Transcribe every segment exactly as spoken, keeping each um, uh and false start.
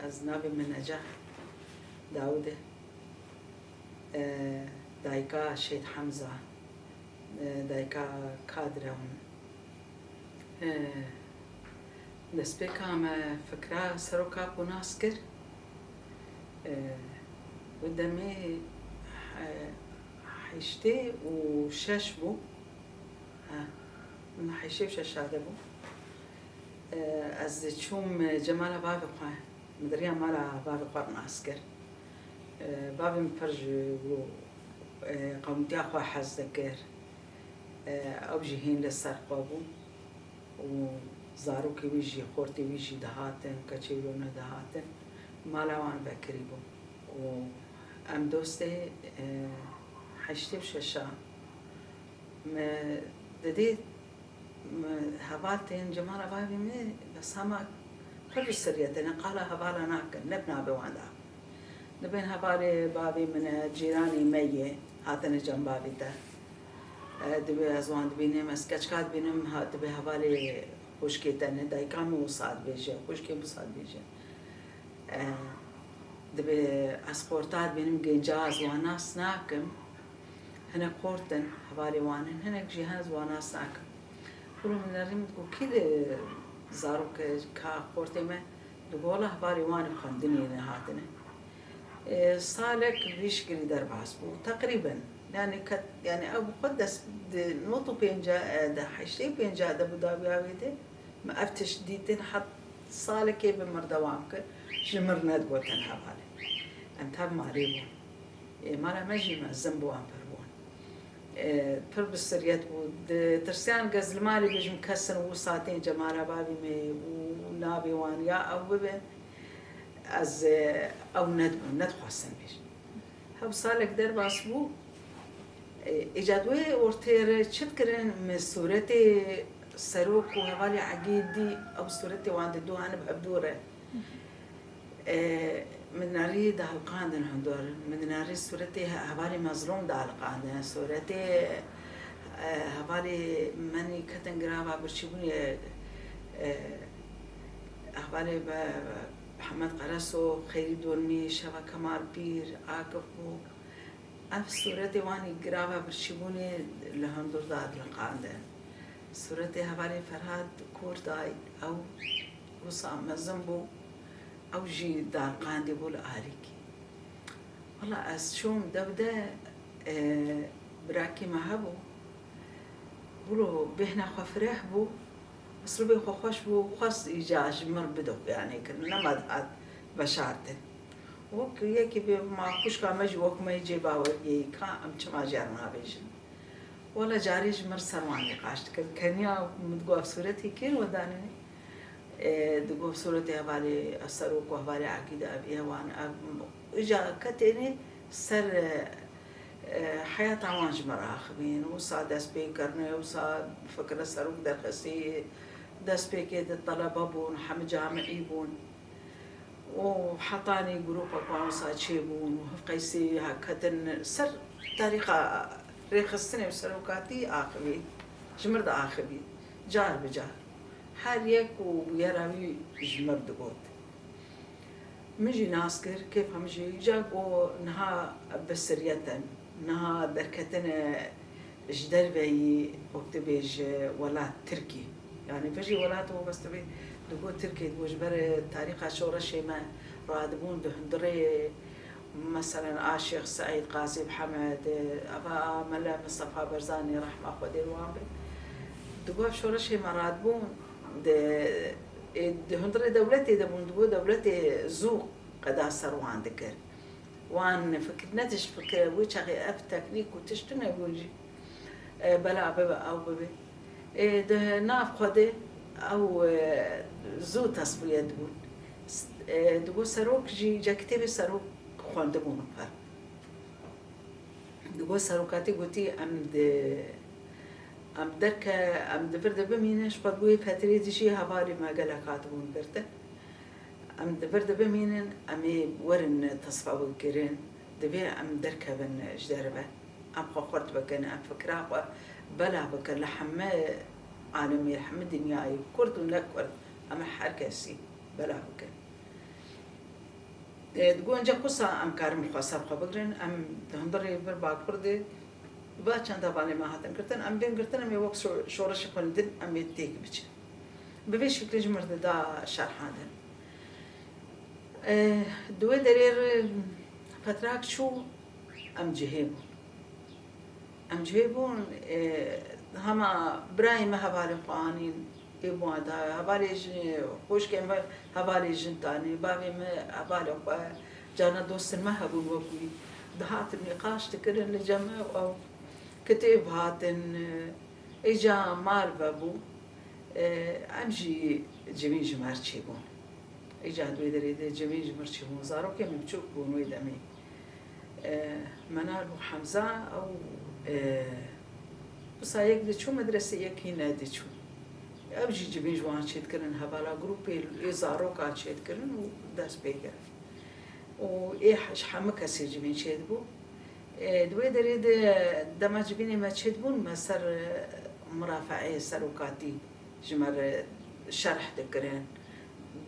Ez navê min Necah Dawûd e. E, dayika Şehîd Hemza, e, dayika Kadir e hûn. E, destpêka me fikra Serok Apo nas kir. E, wê demê, e, heştê û şeş bû. Ha, min heştê û şeş de bû. E, ez çûm cemala bavê xwe, min diriya mala bavê xwe nas kir. E, bavê min pir ji, e, qewmîtiya xwe hez dikir. E, ew jî hîn li ser xwe bû û zarokê wî jî, xortê wî jî dihatin, keçê wî ne dihatin. Mala wan vekirî bû û em dostê, e, heştê û şeş a. Me didî, me heval tên cemala bavê min, bes hema pir bi siriyetê ne, qala hevala nakin, ne bi navê wan de. Dibên hevalê bavê min e, cîranê me yê, hatine cem bavê te. E, dibê ez wan dibînim, ez keçika dibînim, ha, dibê hevalê xwişkê te ne, dayika min wisa dibêje, xwişkê min wisa dibêje. E, dibê ez xorta dibînim, genca ez wan nas nakim. Hinek xort in, hevalê wan in, hinek jî hene ez wan nas nakim. Xwilo min nerî min digot, kî li zarok e, ka xortê me? Digot, wela hevalê wan ê xwendinê ne hatine. E, salek vî şikilî derbas bû, teqrîben. Yani ket, yani ew bi xwe dest di nod û pênca, e, di heştê û pênca de bû dawiya wê de. Me ev tişt dîtin, het salekê bi mir dewam kir. Ji mir nedigotin hevalê. Em tev malê bûn. Ê, mala me jî mezin bû, em pir bûn. Ê, pir bi siriyet bû. Ditirsiyan ez li malê bêjim, kes in wisa tên cemala bavê me û navê wan ya ew bibe. Ez, e, ew nedibûn, nedixwestin bêjin. Hew salek derbas bû. E, îca di wê ortê re çi dikirin, min sûretê Serok û hevalê Egîd dî, ew sûretê wan di dû hene bi hevdû re. E, min nerî dihilqandin hundur, min nerî sûretê he-, hevalê Mezlûm dihilqandin, sûretê, e, hevalê menî ketin girava birçîbûnê, e, hevalê be, Mihemed Qereso, Xeyrî Dormî, Şeva Kemal Pîr, Akif bû. Ev sûretê wan ê girava birçîbûnê li hundur dadiliqandin. Sûretê hevalê Ferhat Korday, ew wisa mezin bû, ew jî daliqandî bû li alîkî. Wela ez çûm dew de, e, birakî me hebû, wilo bêhna xwe fireh bû, uslûbê xwe xweş bû, xwest îca ji mir bido, yanî kir, nema dihat veşartin. Wek yekî bê ma xwişka me jî wek me yê cê baweriyê, ka em çima jê re nabêjin? Wele carê ji mir ser wan nîqaş dikir. Keniya min digot, ev sûretê kê li we danîne? E, digot, ev sûretê hevalê, ev Serok û hevalê Egîd, ev ê wan, ev, îca ketêne ser, e, e, heyata wan ji mir axivîn. Wisa dest pê kirine, wisa fikre Serok derxistî, dest pêkê di telebe bûn, hemî camiî bûn. Û hetanî grûpek wan wisa çêbûn û hevqeysî ketin ser tarîxa rêxistinê û serokatî axivî, ji mir diaxivî, car bi car. Her yek û bûyera wî ji mir digot. Min jî nas kir, kêfa min jî îca got, niha bi siriyet in. Niha derketine ji derveyî, wek tu bêje, welat Tirkî. Yanî vê jî welat û bes tu bê, digot Tirkî, digot ji ber tarîxa şoreşê me radibûn di hundirê, meselen, a Şêx Seîd, Qazî Mihemed, eva a Mele Mistefa Berzanî, rehma Xwedê li wan be. Digot ev şoreşê me radibûn, di, ê, di hundirê dewletê de bûn, digot dewletê zû qeda ser wan dikir. Wan fikir ne tişt fikir, wê çaxê ev teknîk û tişt tune bûn jî. E, bela bibe, ew bibe. E, di nav xwe de ew, e, zû tesfiye dibûn. S-, e, digot serok jî, ca kitêbê serok xwendibûn pir. Digot serokatî gotî, em di, em derke, em di vir de bimînin, ji xwe digot, wê fetrê de jî hevalê me gelek hatibûn girtin. Em di vir de bimînin, em ê werin tesfabûkirin, divê em derkevin ji derve. Em xwe xurt bikin, em fikra xwe bela bikin li hemî alemê, li hemî dinyayê, kurd û ne kurd, em ê her kesî bela bikin. E, digo, enca kusa em karin bi xwe ser xwe bigirin, em di hundirê vir bakur de va çend hevalê me hatin girtin, em bên girtin, em ê wek şo-, şoreşê xwe li din em ê têk biçin. Bi vê şeklê ji mir dida şerhan din. E, di wê derê re petrak çû, em cihê bûn. Em cihê bûn, e, hema birayê me hevalên xwe anîn, ê bûn da, hevalê jin, xwişkên me hevalê jin tanî, bavê me hevalên xwe, carna dostên me hebûn wekî, dihatin nîqaş dikirin li cem me û ew kitêb hatin, e, îca mal vebû, e, em jî civîn ji me re çêbûn. Îca di wê derê de civîn ji mir çêbûn. Zarokên min biçûk bûn wê demê. E, Menar bû Hemza, ew, e, wisa yek diçû medresê, yek hîn nediçû. Ew jî civîn ji wan çêdikirin, hevala grûpê ê zaroka çêdikirin û dest pê kirin. Û ê he-, ji hemû kesê civîn çêdibû. E, di wê derê de dema civînê me çêdibûn, me ser, e, mirafeeyê serokatî ji me re şerh dikirin,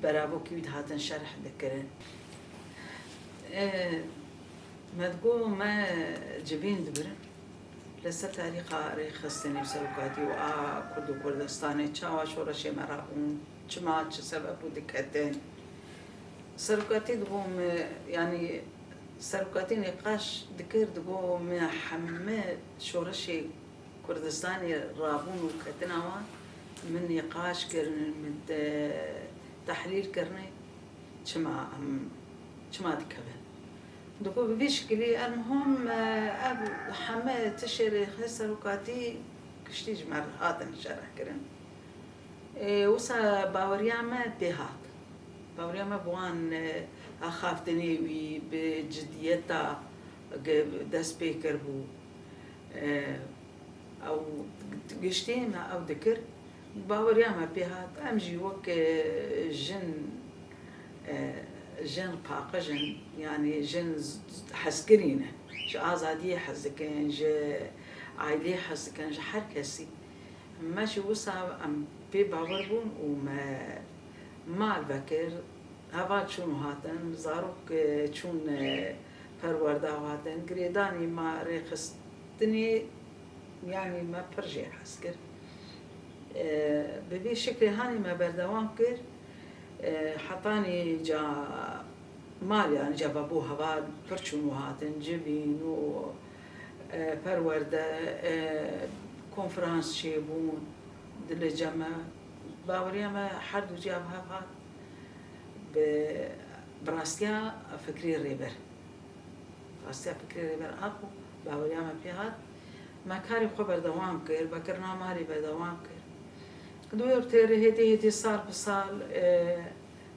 beravokî wî dihatin şerh dikirin. E, me digot me civîn dibirin. Li ser tarîxa rêxistinê û serokatî û a Kurd û Kurdistanê çawa şoreşê me rabûn, çima, çi sebeb bû diketin. Serokatî digot me, yanî serokatî nîqaş dikir, digot me heme şoreşê Kurdistanê rabûn û ketina wan min nîqaş kirin, min te-, tehlîl kirine, çima em, çima dikevin. Digot bi vî şikilî, elmuhim, e, ev heme tiştê rêxe serokatî giştî ji me re hatin şerh kirin. E, wisa baweriya me pê hat. Baweriya me bi wan, e, axaftinê wî, bi cidiyeta ge-, dest pê kiribû. E, ew giştî me ew dikir. Baweriya me pê hat. Em jî wek, e, jin, e, jin paqij in. Yanî jin z-, z-, hezkirî ne. Ji azadiyê hez dikin, ji aîleyê hez dikin, ji her kesî. Me jî wisa em pê bawer bûn û me mal vekir, heval çûn û hatin, zarok, e, çûn, e, perwerda û hatin. Girêdanî me rêxistinê, yanî me pir jê hez kir. E, bi vî şiklê hanî me berdewam kir, e, hetanî ca mal, yanî ca vebû heval pir çûn û hatin, civîn û, e, perwerde, e, konferans çêbûn, dilê cem me, baweriya me her du ciya bi hev hat, bi, bi rastiya fikrê rêber. Rastiya fikrê rêber hat bû, baweriya me pê hat. Me karê xwe berdewam kir, vekirina malê berdewam kir. Di wê têrê hêdî hêdî sal bi sal, e,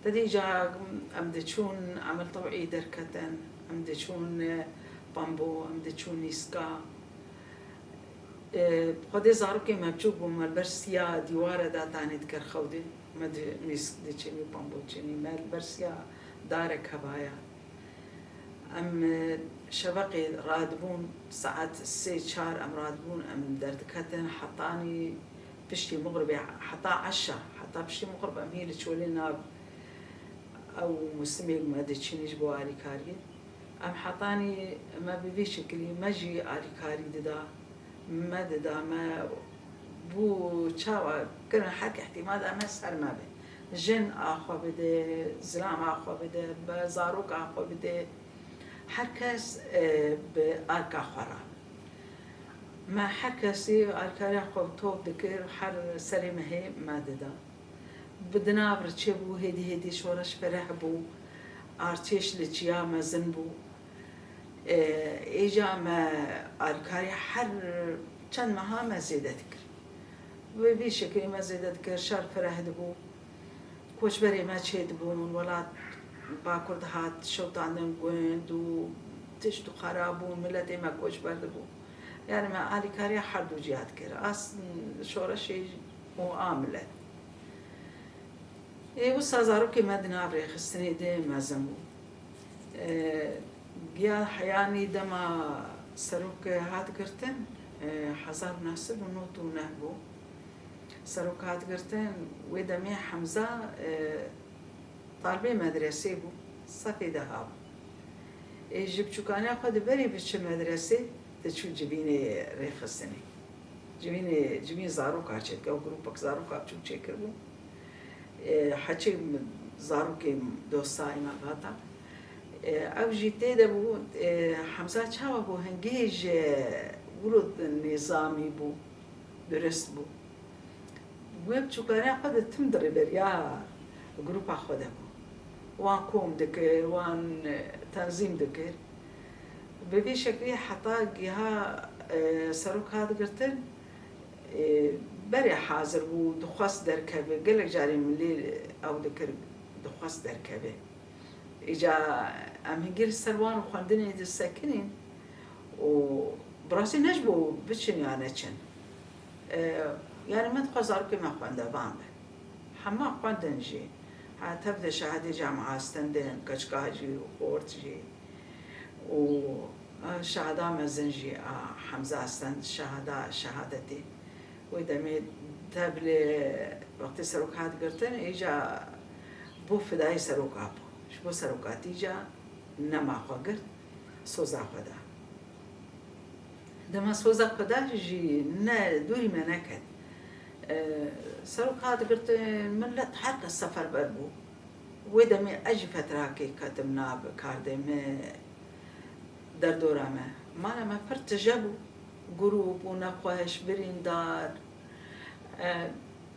Te dî îca em diçûn emel tewî derketin, em diçûn, e, pambo, em diçûn nîska. E, Xwedê zarokê me biçûk bû, me li ber siya dîware de tanê dikir xew dê. Me di nîsk diçinî, pambo diçinî. Me li ber siya darek hebaya. Em, e, şeveqê radibûn, saet sê çar em radibûn, em derdiketin, hetanî piştî mixribê, heta eşa, heta piştî mixrib em hî li çolê nab-, ew mûsimê me diçinî ji bo alîkariyê. Em hetanî me bi vî şekilî me jî alîkarî dida, me dida, me bû çawa kirin her ihtimal da me ser me be. Jin a xwe bide, zilam a xwe bide, be zarok a xwe bide. Her kes, e, bi arka xwe re. Me her kesî alîkariya xwe top dikir, her serê mehê me dida. Bi di nav re çêbû, hêdî hêdî şoreş fereh bû, artêş li çiya mezin bû. E, Êca me alîkariya her çend meha me zêde dikir. Bi vî şekilî me zêde dikir, şer fereh dibû. Koçberê me çêdibûn, welat Bakur dihat şewitandin gund û tişt û xera bûn, miletê me koçber dibû. Yanî me alîkariya her du ciya dikir, a s-, şoreşê û a milet. Ê, wisa zarokê me di nav rêxistinê de mezin bû. E, giya heyanî dema serok hat girtin, e, hezar û neh sed û nod û neh bû. Serok hat girtin, wê demê Hemza, e, talibê medresê bû, sefê deha bû. Ê ji biçûkaniya xwe di berî biçi medresê, diçû civînê rêxistinê. Civînê, civîn zaroka çêdike, ew grûpek zaroka biçûk çêkiribû. Ê, heçî zarokê dostayê me vata. Ê, ew jî tê de bû, ê, Hemza çawa bû, hingî ji wilo nîzamî bû, durist bû. Wê biçûkariya xwe de tim di rêveriya grûpa xwe de bû. Wan kom dikir, wan, e, tenzîm dikir. Bi vî şeklî heta giha, e, serok hat girtin, e, berê hazir bû, dixwest derkeve. Gelek carê min lê ew dikir, dixwest derkeve. Îca em hingî li ser wan xwendinê disekinîn û bi rastî ne ji bo biçin ya neçin. E, yanî min dixwest zarokê me xwendevan bin. Hema xwendin jî. Ha, tev de şahidê camiya stendin, keçika jî û xort jî. Û, e, şahida mezin jî, a, Hemza stend şahida, şehadetê. Wê demê tev li wextê serok hat girtin, îca bo fidayê seroka bû. Ji bo serokatî ca nema xwe girt, soza xwe da. Dema soza xwe da jî ne dûrî me neket. E, serok hat girtin, milet her kes seferber bû. Wê demê ez jî fetrakê ketim nav kardê me derdora me. Mala me pir tije bû. Grûp û nexweş, birîndar. E,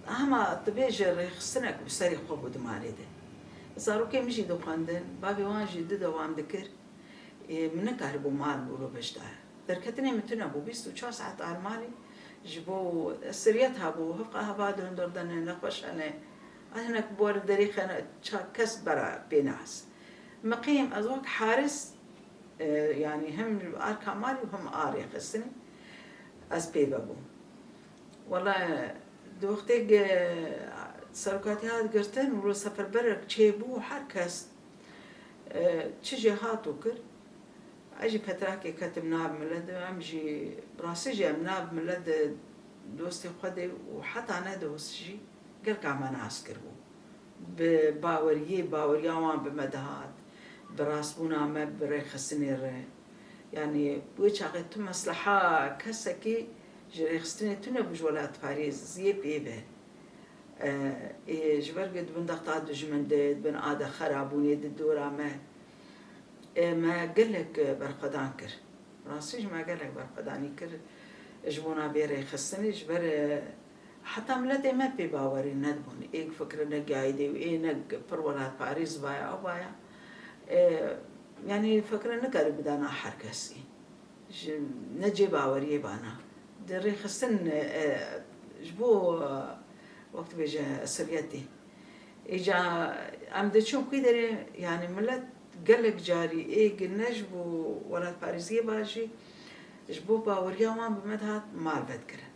hema dibêje rêxistinek bi serê xwe bû di malê de. Zarokê min jî dixwendin, bavê wan jî didewam dikir. Ê, min nikaribû mal wilo beşdar. Derketinê min tune bû, bîst û çar saet ar malê. Ji bo siriyet hebû, hifqa heva di hundir de ne, nexweş hene. Ez hinek bi wer derê xene, ça kes bera pê nas. Miqîm, ez wek haris, e, yanî hem arka malê û hem a rêxistinê ez pê ve bûm. Wela di wextê ge serokatî hat girtin, wilo seferberek çêbû, her kes, e, çi jê hat û kir. Ez jî petrakê ketim nav milet de, em jî, bi rastî jî em nav milet de dostê xwe de û heta ne dost jî gelka me nas kiribû. Bi baweriyê, baweriya wan bi me dihat, bi rastbûna me, bi rêxistinê re. Yanî wê çaxê tu mesleha kesekî ji rêxistinê tune bû, ji welatparêziyê pê ve. E, ê, ji ber ku di bin dexta dijmin de, di bin adexe rabûnê di dora me, e, me gelek, e, berxwedan kir. Rastî jî me gelek berxwedanî kir ji bona vê rêxistinê, ji ber, e, heta miletê me pê bawerî nedibûn. Ê fikre ne gayîdê û ê ne pir welatparêz vaya, ew vaya. E, yanî fikre nikarî bidana her kesî. Ji ne cê baweriyê bana. Di rêxistin, e, ji bo, e, wek dibêje, esiriyetê. Îca em diçin ku derê, yanî milet gelek carî ê gi ne ji bo welatparêziyê ba jî, ji bo baweriya wan bi me dihat mal vedikirin.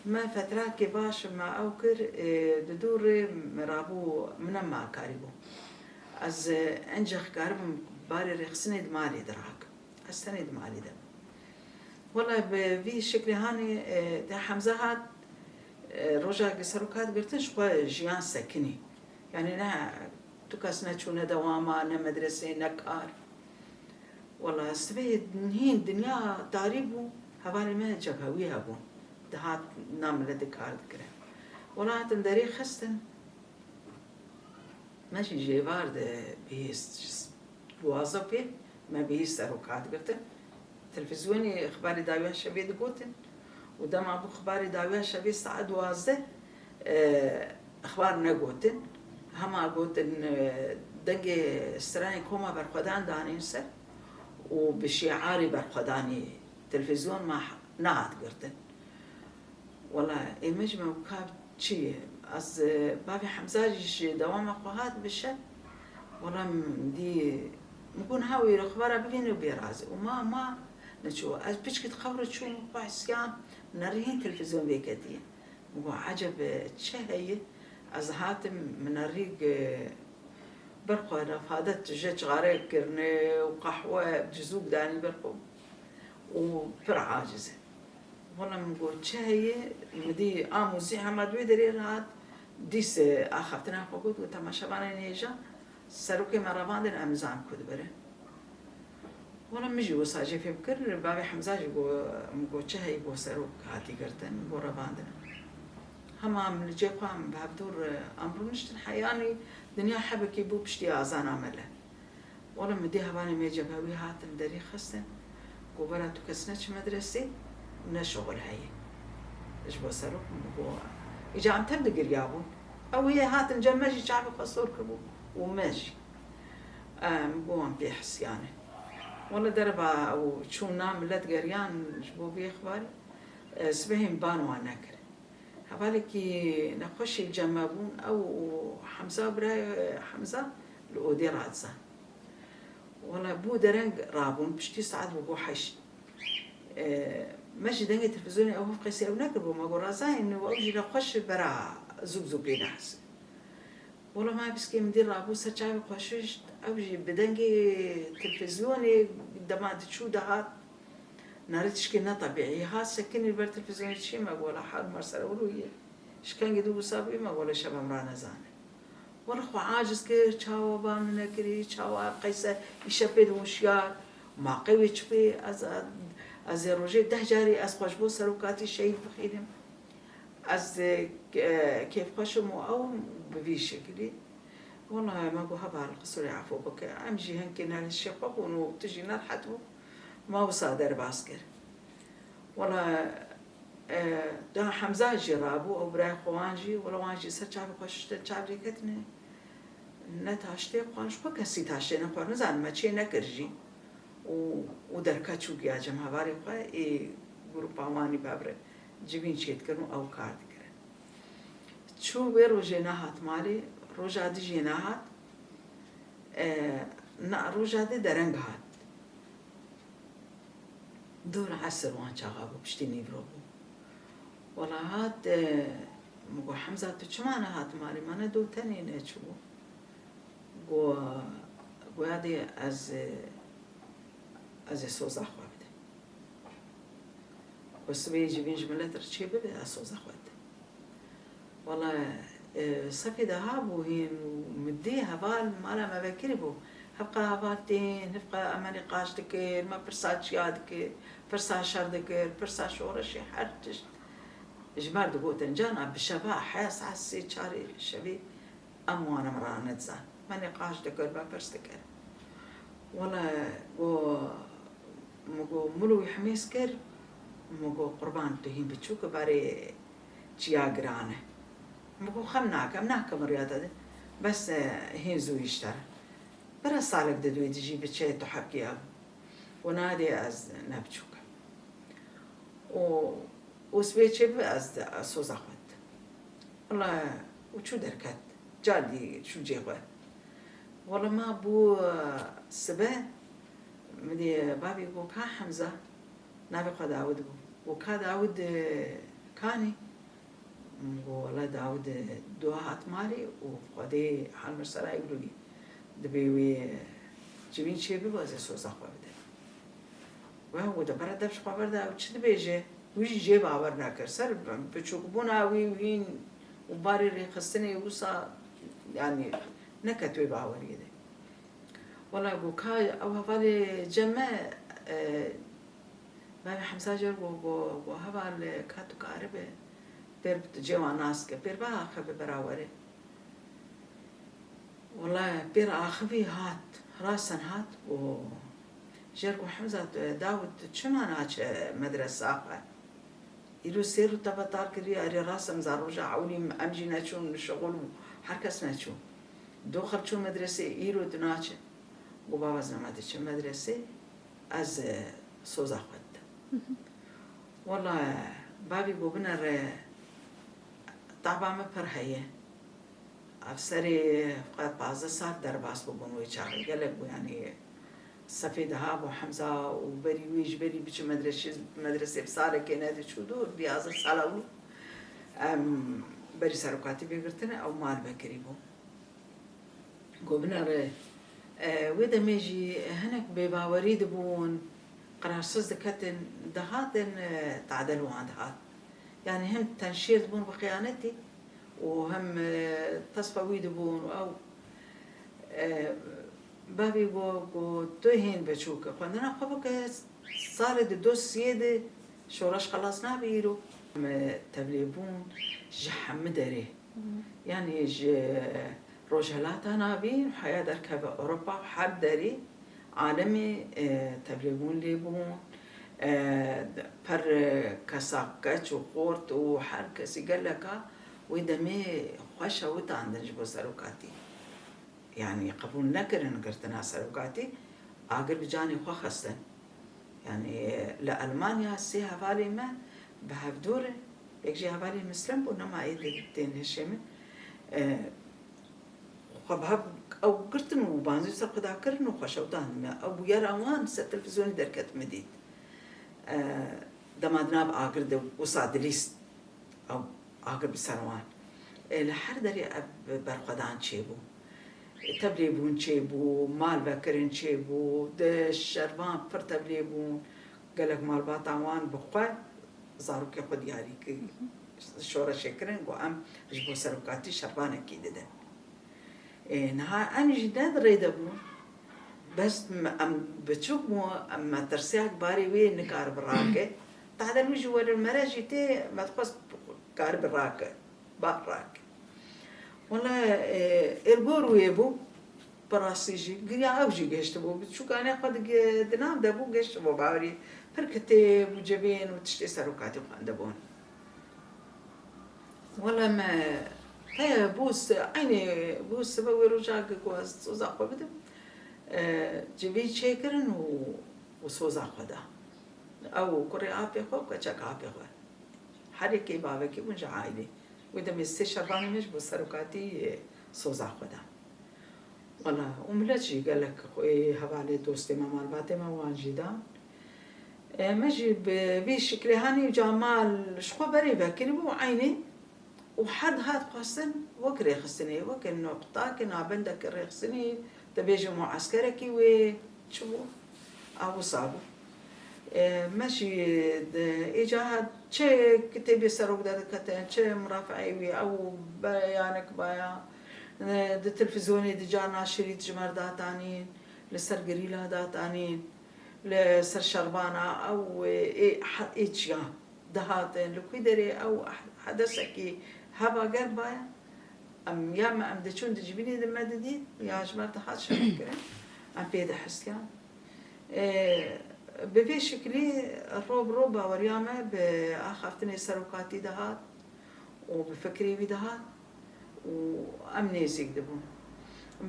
Me fetrakê baş me ew kir, e, di dû rê me rabû, min nema karîbû. Ez, e, encex karibim barê rêxistinê di malê de rakim. Ez tenê di malê de bim. Wela bi vî şeklê hanê, e, de Hemza hat, e, roja gi serok hat girtin ji xwe jiyan sekinî. Yanî ne tu kes neçû ne dewama, ne medresê, ne kar. Wela sibê hîn dinya tarî bû, hevalê me cebhewî hebûn. Dihat na miletê kar dikirin. Wela hatin derê xistin. Me jî jêvar de bihîst. Ji duwazdeh pê me bihîst serok hat girtin. Televîzyonê xibarê dawiya şevê digotin û dema bû xibarê dawiya şevê saet duwazdeh, e, xibar negotin. Hema gotin, e, dengê stranê koma berxwedan danên ser û bi şiarê berxwedanê televîzyon me nehat girtin. Wela ê me ji me wika çi ye? Ez, e, bavê Hemza jî ji dewama xwe hat bi şev. Wela min dî, min got niha wê re xwe re bivîne û bê razî. Û ma, ma neçû. Ez piçkî di qewre çûm, xwe hisiya nerihîn televîzyon vê ketiye. Min got, eceb, e, çi heye? Ez hatim, min nerî, e, ber xwe re fade tije çixare kirine û qehwe, cizûk danî ber xwe. Û pir aciz e. Wela min got, çi heye? Min dî a mûzî hema di wê derê re hat. Dîs, e, axaftina xwe got, got, temaşevanên hêja, serokê me revandin, em nizanim ku dibire. Wala min jî wisa jê fêm kir, bavê Hemza jî got, min got, çi heyî, got, serok hatî girtin, got, revandin. Hema min li cê xwe em bi hevdû re em rûniştin, heyanî dinya hebekî bû piştî azana mele. Wala min dî hevalê me cebhewî hatin derî xistin, got, vera tu kes ne çi medresê, ne şixul heye. Ji bo serok min got, îca em tev digiriyabûn. Ew yê hatin cem me jî çavê xwe sor kiribû û me jî. Em got, em pê hesiyane. Wala derva ew çûna milet geriyan ji bo vê xibarî, e, sibehê min ban wan nekir. Hevalekî nexweşî li cem me bûn, ew û Hemza, birayê Hemza li odê radizan. Wala bû dereng rabûn, piştî saet bû bû heşt. E, me jî dengê televîzyonê ew hevqesî ew nekiribû, me got, razayên û ew jî nexweş bera zûk zû pê nehsin. Wala me biskê min dî rabû ser çavê xwe şişt, ew jî bi dengê televîzyonê dema diçû dihat, nare tişkê ne tebîî. Hat sekinî li ber televîzyonê çi me got, wala hal mar ser ew rûyê. Ji kengê dû wisa bûyî me got, wala şeva min ranezane. Wala xwe aciz kir, çawa ba min nekirî, çawa qeyse îşe pê de hişyar, ma qewê çi pê, ez, ez ê rojê deh carî ez xwe ji bo serokatî şehîd bixînim. Ez, e, kêfxweş im û ew bi vî şekilî. Wala me got, heval, qisûrê efû bike. Em jî hinkê ne li şê xwe bûn û tu jî ne rehet bû. Ma wisa derbas kir. Wala, e, da Hemza jî rabû, ew birayê xwe wan jî, wala wan jî ser çavê xwe şiştin, çav lê ketine. Ne taştê xwar ji xwe kesî taştê nexwar, nizanim me çê nekir jî. Û, û derket çû giya cem hevalê xwe ê grûpa wanî bevre civîn çêdikirin û ew kar dikirin. Çû wê rojê nehat malê, roja dî jê nehat. E, na, roja dî dereng hat. Dor esir wan çaxa bû, piştî nîvro bû. Wala hat, e, min got, Hemza, tu çima nehat malê me? Ne do tenê neçû? Got, goya dê ez, e, ez ê soza xwe bidim. Got, sibê civîn ji milet re çê bibe, ez soza xwe didim. Wala, e, sefê de ha bû hîn û min dî heval mala me vekirî bû. Hevqa heval tên, hevqa em me nîqaş dikir, me pirsa çiya dikir, pirsa şer dikir, pirsa şoreşê her tişt. Ji me re digotin, cana bi şeva he saet sê çarê şevê em wan em ranedizan. Me nîqaş dikir, me pirs dikir. Wala got, min got, milo wî hemêz kir, min got, qurban tu hîn biçûk î, barê çiya giran e. Min got, xem nake, em nakim riya te de. Bes, e, hîn zû îşter. Bira salek di dû dijî biçe tu hebkê ev. Û nadê ez ne biçûk im. Û, û sibê çê bibe ez, ez soza xwe didim. Wala û çû derket. Car dî çû cê xwe. Wala ma bû, e, sibe, min dê bavê got, ka Hemza, navê xwe Dawid bû. Got, ka Dawid, e, kanî? Min got, wala Dawid, e, dua hat malê û Xwedê hal mir sera îro dibê wê, e, civîn çê bibe, ez ê soza xwe bidim. Weh, û de bere dev ji xwe berde, ew çi dibêje? Wî jî jê bawer nekir. Ser biçûkbûna wî û hîn û barê rêxistinê wisa, yanî, neket wê baweriyê de. Wela got, ka ew hevalê cem me, e, bavê Hemza jê re got, got, got, heval, e, ka tu karibe, pêr bi tu cê wan nas ke, pêr biaxive bera were. Wela pêr axivî hat, rasen hat û jê re got, Hemza, tu, Dawid, tu çima naçe medresa xwe? Îro sê rû te betal kiriye, erê rast em za roja ewilî em jî neçûn şixul û her kes neçû. Doxil çû medresê, îro tu naçe. Got, baba, ez nema diçim medresê, ez, e, soza xwe didim. Wela bavî got, binere, taba min pir heye. Ev serê xwe pazdeh sal derbas bûbûn wê çaxê. Gelek bû, yanî sefê de habû Hemza û berî wî ji berî biçe medresê, medresê bi salekê nediçû dûr, bi yazdeh sala û em berî serokatî vê girtine, ew mal vekirî bû. Got, binere, e, wê demê jî hinek bêbawerî dibûn, qerarsiz diketin, dihatin, e, tadel wan dihat. Yanî hem tenşêr dibûn bi xiyanetî û hem, e, tesfa wî dibûn û ew, e, Bavê got, got, tu hîn biçûk î, xwendina xwe bike, salê di dosiyê de şoreş xelas nabe îro. Me tevlêbûn ji hemû derê. Yanî ji Rojhelata navîn heya derkeve Ewropa û her derî alemê, e, tevlêbûn lê bûn. E, per, e, kesa keç û xort û her kesî geleka wê demê xwe şewitandin ji bo serokatî. Yanî qebûl nekirin girtina serokatî, agir bi canê xwe xistin. Yanî li Elmanya sê hevalê me bi hevdû re, yek jî hevalê Mislem bû, nema êdî tên hişê min. E, xwe bi hev ew girtin û banzî ser xwe da kirin û xwe şewitandin. Ew bûyera wan ser televîzyonê derket, min dît. E, dema di nav agir de wisa dilîst. Ew agir bi ser wan. E, li her derê ev berxwedan çêbû. E, tevlêbûn çêbû, malvekirin çêbû, di şervan pir tevlê bûn. Gelek malbata wan bi xwe zarokê xwe diyarî kir, şoreşê kirin, got, em ji bo serokatî şervanekî didin. Ê, niha em jî ne di rê de bûn. Bes me, em biçûk bûn, em metirsiya ku barê wê nikaribe rake. Tahdel wî ji were mere jî tê, me dixwest karibe rake. Ba rake. Wela, ê, êrgor wê bû, bi rastî jî. Giya ew jî gihiştibû. Biçûkanê xwe di, di nav de bû, gihiştibû bawerî. Pir kitêb û civîn û tiştê serokatî xwendibûn. Wela me te bû si-, eynî bû sibe wê roja ku ez soza xwe bidim, e, civî çêkirin û, û soza xwe da. Ew û kurê apê xwe û keçeka apê xwe. Her yekê bavekî bûn ji aîlê. Wê demê sê şervanê me ji bo serokatî, e, soza xwe da. Wela, û milet jî gelek xwe, hevalê dostê me, malbatê me wan jî dan. E, me jî bi vî şiklê hanî û ca mal ji xwe berê vekirî bû eynî û her dihat xwestin wek rêxistinê, weke noqtakê nabendeke rêxistinî, dibêje mueskerekî wê çi bû? A wisa bû. E, me jî di, ê ca çi kitêbê serok de diketin, çi mirafeeyê wî, ew beyanek baya, e, di televîzyonê di carna şirît ji me re datanîn, li ser gerîla datanîn, li ser şervana ew, e, ê, he-, ê çiya dihatin, li ku derê ew hedesekî heva ger baya, em ya me, em diçûn di civînê de me didît, ya ji me re dihat şerkirin, em pê dihistiyan. E, bi vê şiklî ro bi ro baweriya me bi axaftinê serokatî dihat û bi fikrê wî dihat û em nêzîk dibûn.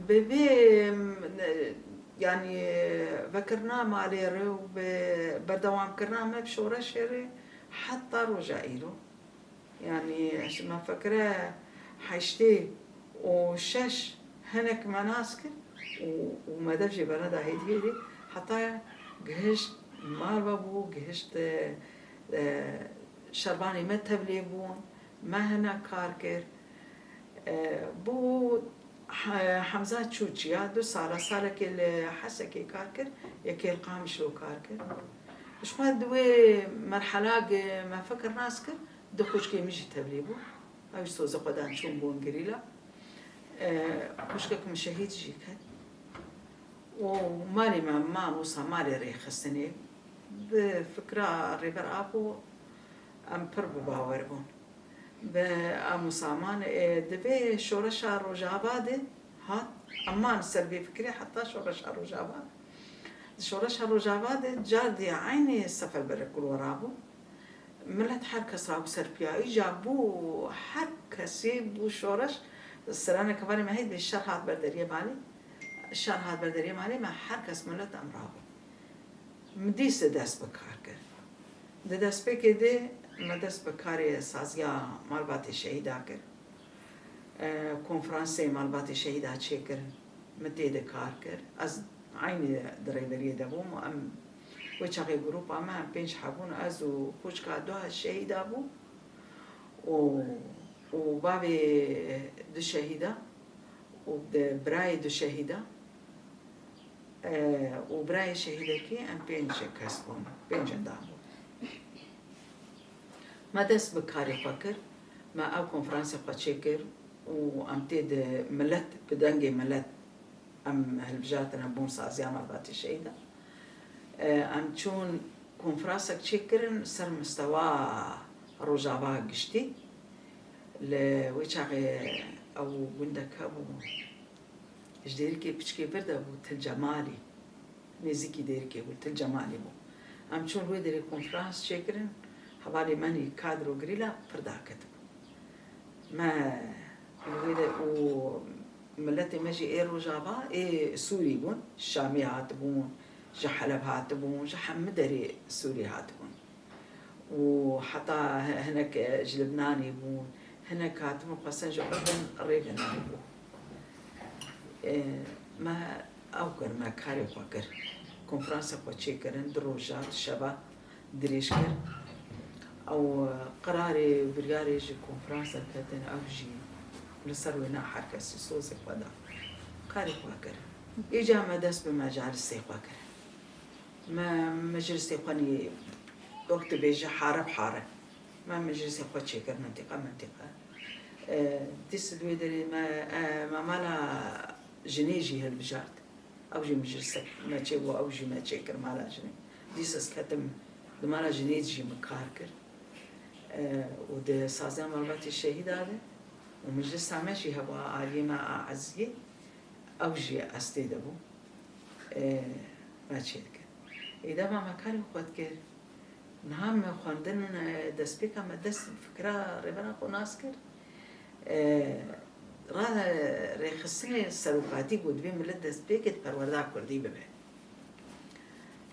Bi vê, yanî, vekirina malê re û bi berdewamkirina me bi şoreşê re heta roja îro. Yanî, ji me fikre heştê û şeş hinek me nas kir û, û me dev jê berneda hêdî hêdî heta gihişt mal ve bû, gihişt, e, e, şervanê me tevlê bûn, me hinek kar kir. E, bû He-, Hemza çû çiya, du sala, salekê li Hesekê kar kir, yekê li Qamişlo kar kir. Ji xwe di wê merhela ge me fikir nas kir, du xwişkê min jî tevlî bû. Ew jî sozê xwe dan çûn bûn gerîla. E, xwişkek min şehîd jî ket. Û malê me man wisa malê rêxistinê. Bi fikra Rêber Apo em pir bi bawer bûn. Bi em wisa man, e, di vê şoreşa Rojava de hat, em man ser vê fikirê heta şoreşa Rojava. Di şoreşa Rojava de cardî eynî Seferberê ku li we rabû. Milet her kes rabû ser piya. Îca bû her kesê bû şoreş. Serane kevanê me heyt bê şer hat ber deriyê malê. Şer hat ber deriyê malê me her kes milet em rabû. Min dîse dest bi kar kir. Di destpêkê de me dest bi karê saziya malbatê şehîda kir. E, konferansê malbatê şehîda çêkirin. Min tê de kar kir. Ez eynî di rêberiyê de bûm û em wê çaxê grûpa me em pênc hebûn, ez û xwişka du şehîda bû û, û bavê du şehîda û di birayê du şehîda. E, û birayê şehîdekî em pênc kes bûn, pênc endam bûn. Me dest bi karê xwe kir, me ew konferansê xwe çêkir û em tê de milet, bi dengê milet Em hilbijartin, em bûn saziya malbatê şehîdan. E, em çûn konferansek çêkirin ser mistewa Rojava giştî. Li wê çaxê ew gundek hebû, ji Dêrikê piçkê vir de bû, Til Cemalî. Nêzîkî Dêrikê bû, Til Cemalî bû. Em çûn wê derê konferans çêkirin, hevalê me nî kadro girîla pir daketibû. Me li wê de û miletê me jî ê Rojava, ê Sûrî bûn, Şamî hatibûn, ji Heleb hatibûn, ji hemû derê Sûrî hatibûn. Û heta hi-, hinek, e, ji Libnanê bûn, hinek hatibûn xwestin ji Urdun rê venerin. E, me ew kir, me karê xwe kir. Konferansê xwe çêkirin, du roja, du şeva dirêj kir. Ew, e, qirarê, biryarê ji konferans derketin, ew jî li ser wê ne her kesî sozê xwe da. Karê xwe kir. Îca me dest bi mecalisê xwe kir. Me meclisê xwe nî wek dibêje hare bi hare. Me meclisê xwe çêkir mintîqe mintîqe. E, dîs li wê derê me, e, me mala jinê jî hilbijart. Ew jî meclisek me çêbû, ew jî me çêkir mala jinê. Dîs ez ketim di mala jinê jî min kar kir. E, û di saziya malbatê şehîda de û meclisa me jî hebû a aliyê me a Eziyê. Ew jî ez tê de bûm. E, me çê dikir. Ê dema me karê xwe dikir. Niha me xwendin, e, destpêka me dest fikra rêbera xwe nas kir. E, ra, rêxistinê serokatî got, divê milet destpêkê di perwerda kurdî bibe.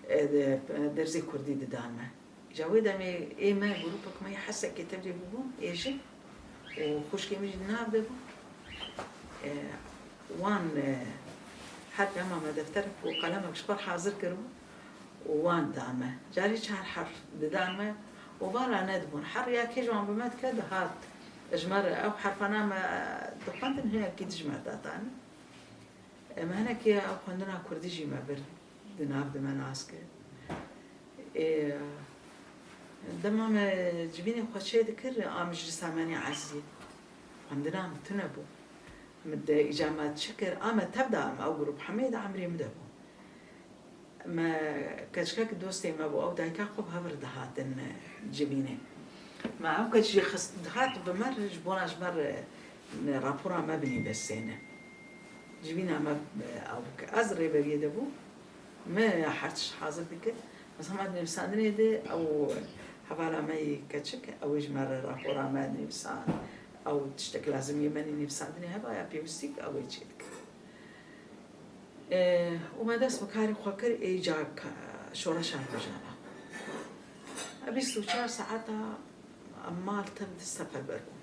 E, de, dersê kurdî didan me. Ji wê demê ê me grûpek me yê Hesekê tevlî bûbûn, ê jin û xwişkê min jî di nav de bû. E, wan, e, her dema me defterek û qelemek ji xwe re hazir kiribû û wan da me. Carî çar herf didan me û vala nedibûn. Her ya kê ji wan bi me dike dihat. Ji me re ew herfana me dixwendin, hinekî di ji me re datanî. Em hinekî ew xwendina kurdî jî me bir di nav de me nas kir. Ê, dema me civînê xwe çê dikir, a meclisa me nî Eziyê. Xwendina min tune bû. Min de îca me çi kir, a me tev da em ew grûp hemê di emrê min de bû. Me keçikek dostê me bû, ew dayika xwe bi hev re dihatin, e, civînê. Me ew keç jî xist, dihat bi me re, ji bona ji me re, e, rapora me binivîsêne. Civîna me, e, ew bike. Ez rêberiyê de bûm, me her tişt hazir dikir. Mesela me di nivîsandinê de ew hevala me yê keçik, ew ê ji me re rapora me nivîsand. Ew tiştek lazim yê me nî nivîsandinê heba ya pêwîstî, ew ê çê dikir. E, û me dest bi karê xwe kir, ê îca ka-, şoreşa Rojava. E, bîst û çar saeta em mal tim di seferber bûn.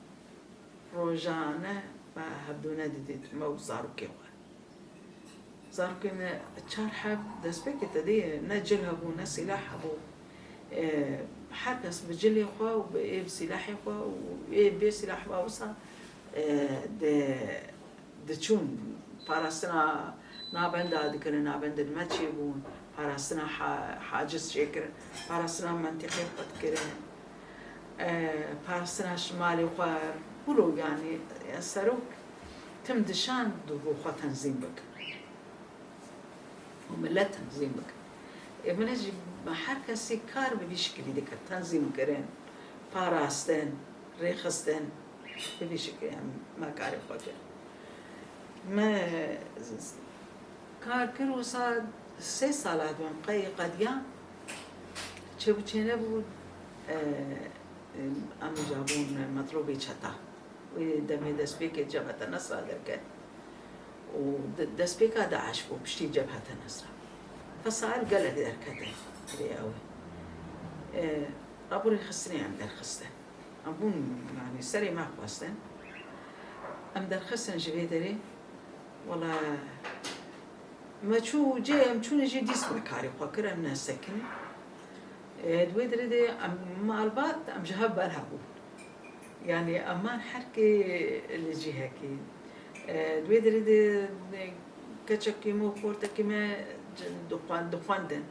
Rojane me hevdû nedidît, me û zarokê xwe. Zarokê me çar heb destpêkê te dê ne cil hebû, ne sîlah hebû. E, her kes bi cilê xwe û bi ê bi sîlahê xwe û ê bê sîlah ba wisa, e, de diçûn parastina navenda dikirin, navendên me çêbûn, parastina ha-, haciz çêkirin, parastina mentîqê xwe dikirin, e, parastina ji malê xwe, wilo, yanî, e, serok tim dişand û xwe tenzîm bikin. Û milet tenzîm bikin. Ê, milet jî her kesî kar bi vî şikilî dikir, tenzîm kirin, parastin, rêxistin, bi vî şikilî em, me karê xwe kir. Me kar kir, wisa sê sala dibin qey qediya çêbû çênebû, e, e, em jabûn metrobê çeta. Wê demê destpêkê Cebhete Nesra derket û de-, destpêka DAIŞ bû, piştî Cebhete Nesra. Fesail gelek derkete rê ew. E, raporê xistinê em derxistin. Em bûn, yanî serê me xwestin. Em derxistin ji vê derê. Wela me çû cê, em çûnê jê dîs me karê xwe kir, em nesekinî. E, di wê derê de em malbat, em ji hev berhev bûn. Yanî em man herkê li cihekî. E, di wê derê de, e, keçekî me û xortekî me c-, dixwen-, dixwendin.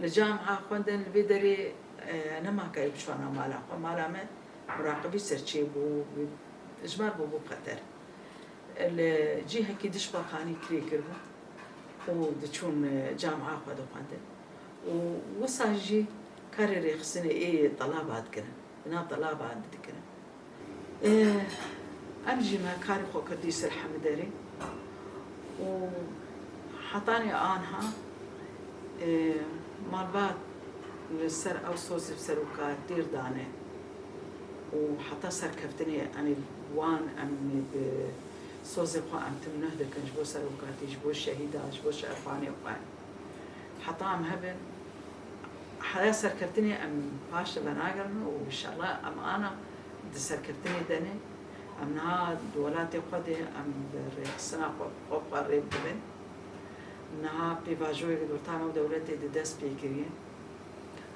Li camia xwendin, li vê derê, e, nema kayî biçûna mala xwe. Mala me muraqibî ser çêbû, ji me re bûbû xeter. Li cihekî dişbakanî kirê kiribû. û diçûn, e, camia xwe dixwendin. Û wisa jî karê rêxistinê ê telaba dikirin, di nav telaba dikirin. E, em jî me karê xwe kir dî Silhemîderê û hetanî anha, e, malbat li ser ew sozê serokatî dane û heta serkeftinê, yanî wan em bi sozê xwe em tim nuh dikin ji bo serokatî, ji bo şehîda, ji bo şervanê xwe. Heta em hebin, heya serkeftinê em paş li venagerin û înşallah em ana di serkeftinê de ne. Em niha di welatê xwe de em bi rêxistina xwe, xwe, xwe rê bibin. Niha pêvajoyek di orta me û dewletê de dest pê kiriye.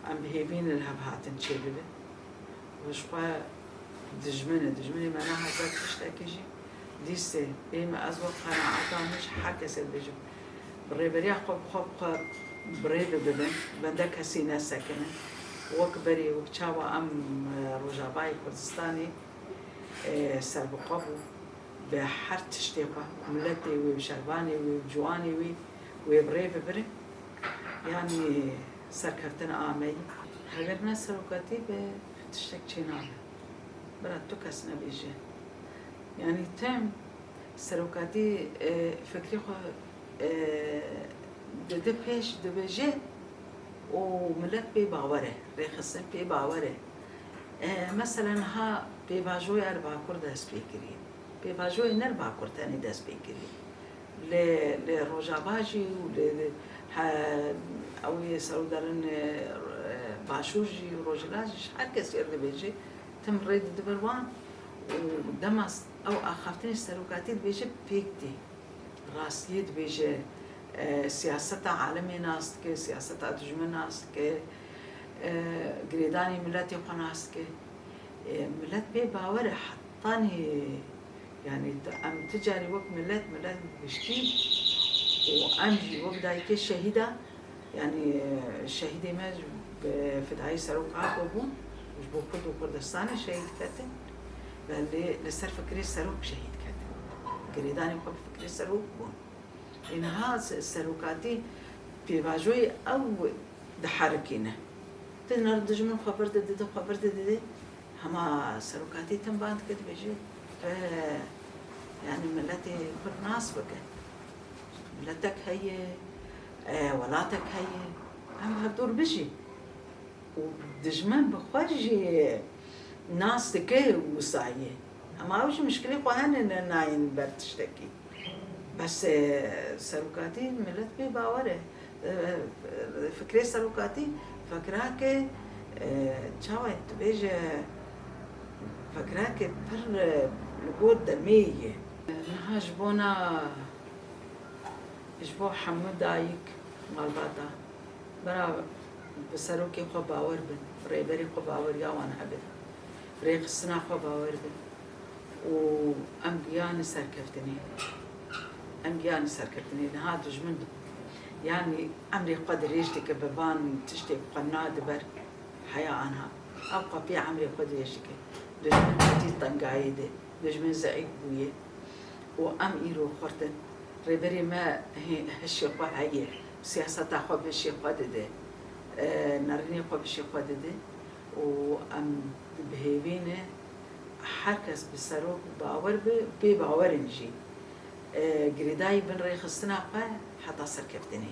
Em bi hêvî ne li hev hatin çêbibin. Û ji xwe dijmin e. Dijminê me nehate tiştekî jî. Dîsê ê me, ez wek qenaeta min ji her kesê dibêjim, bi rêberiya xwe bi xwe bi xwe bi rê bibin, bende kesî nesekinin. Wek berê, wek çawa em, e, Rojavayê Kurdistanê, e, serbixwe bû. Bi her tiştê xwe, miletê wê, şervanê wê, ciwanê wê, wê bi rê bibirin. Yanî serkeftin a me yî. Heger ne serokatî be, tiştek çênabe. Bira tu kes nebêje. Yanî tim serokatî, e, fikrê xwe, e, dide pêş, dibêje û milet pê bawer e, rêxistin pê bawer e. E, mesela niha pêvajoya li Bakur dest pê kiriye. Pêvajoyê ne li Bakur tenê dest pê kiriye. Li, li Rojava jî û li, li he, ew ê serûderin, e, Başûr jî û Rojhilat jî ji her kesê re dibêje, tim rê dide ber wan û dema s-, ew axaftinê serokatî dibêje pêk tê. Rastiyê dibêje, e, siyaseta alemê nas dike, siyaseta dijmin nas dike, e, girêdanê miletê xwe nas dike. E, milet bê bawer e, hetanî, yanî tu, em tu carî wek milet, milet giştî û em jî wek dayikê şehîda, yanî, e, şehîdê me bi fidayî serok Apo bûn, ji bo Kurd û Kurdistanê şehîd ketin. Belê li ser fikrê serok şehîd ketin. Girêdanê xwe bi fikrê serok bûn. Ê niha se-, serokatî pêvajoyê ew diherikîne. Ti ner dijmin xwe vir didide, xwe vir didide. Hema serokatî tim ban dike, dibêje, tu, yanî miletê Kurd nas bike. Miletek heye, e, welatek heye. Em hevdûr bijî. Û dijmin bi xwe jî nas dike û wisa ye. Hema ew jî mişkilê xwe hene, ne nayên ber tiştekî. Bes, e, serokatî milet pê bawer e. E, e, fikrê serokatî, fikrake, e, çawa dibêje, fikrake pir, e, li gor demê ye. Niha ji bona, ji bo hemû dayik malbata, bira bi serokê xwe bawer bin, bi rêberê xwe baweriya wan hebe, bi rêxistina xwe bawer bin. Û em giyane serkeftinê. Em giyane serkeftinê. Niha dijmin, yanî emrê xwe dirêj dike, bi van tiştê xwe nade ber heya anha. Ew xwe pê emrê xwe dirêj dike. Dijmin ketî tengayê de. Dijmin zeîf bûye. Û em îro xurt in. Rêberê me hê-, hişê xwe heye. Siyaseta xwe bi hişê xwe dide. E, nerînê xwe bi hişê xwe dide. Û em bi hêvî ne. Her kes bi serok bawer be, pê bawer in jî. E, girêdayî bin rêxistina xwe heta serkeftinê.